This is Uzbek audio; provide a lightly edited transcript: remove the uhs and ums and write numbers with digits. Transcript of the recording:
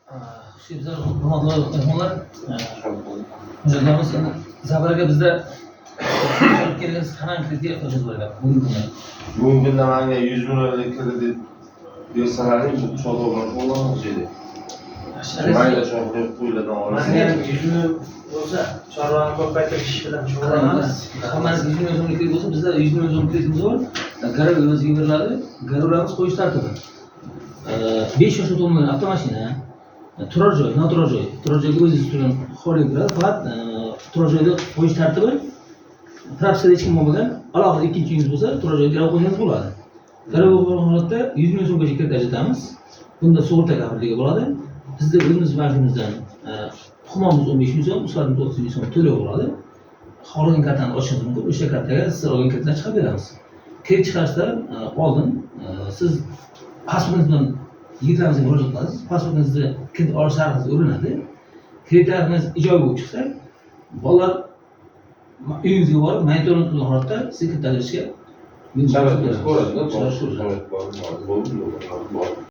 Shu hurmatli mehmonlar, mijozlarimiz, endi Zafar aka, bizda kelgan qanaqa kreditga ehtiyojingiz bor ekan bugungi kunda? Bugungi kunda manga 100 millionlik kredit bersalaring, bu savdo bilan shug'ullanmoqchi edik. Mayda shoxli qo'ylardan Manga olasan. 100 million bo'lsa, chorvani ko'paytirish bilan shug'ullanamiz. Hammasi 100 million so'mlik kredit bo'lsa, bizda 100 million so'm kreditimiz bor. Garov o'ziga beriladi. Garovlarimiz qo'yish tartibi: 5 yoshga to'lmagan avtomashina, turar joy, noturar joy, turar joyga o'zingiz turgan xoli kiradi. Faqat turar joyda qo'yish tartibi propiskada hech kim bo'lmagan, alohida ikkinchi uyingiz bo'lsa, turar joyga garov qo'ysangiz bo'ladi. Garov qo'ygan holatda 100 million so'mgacha kredit ajratamiz. Bunda sug'urta kafilligi bo'ladi. Bizda o'zimiz bankimizdan humomiz 15 ming so'm, usadimiz 30 ming so'm to'lov bo'ladi. Xohlagan kartani ochishingiz mumkin, o'sha kartaga siz olgan kreditni chiqarib beramiz. Kredit chiqarishdan oldin siz pasportingiz bilan yigitlarimizga murojaat qilasiz. Pasportingizni, kredit olish tarixingiz o'rganadi. Kredit tarixingiz ijobiy bo'lib chiqsa, bolalar uyingizga borib monitoring qilgan holatda sizga kredit ajratishga Sharoitimiz ko'radi. Sharoit ko'radi. Sharoit bor, bor, bor, bor.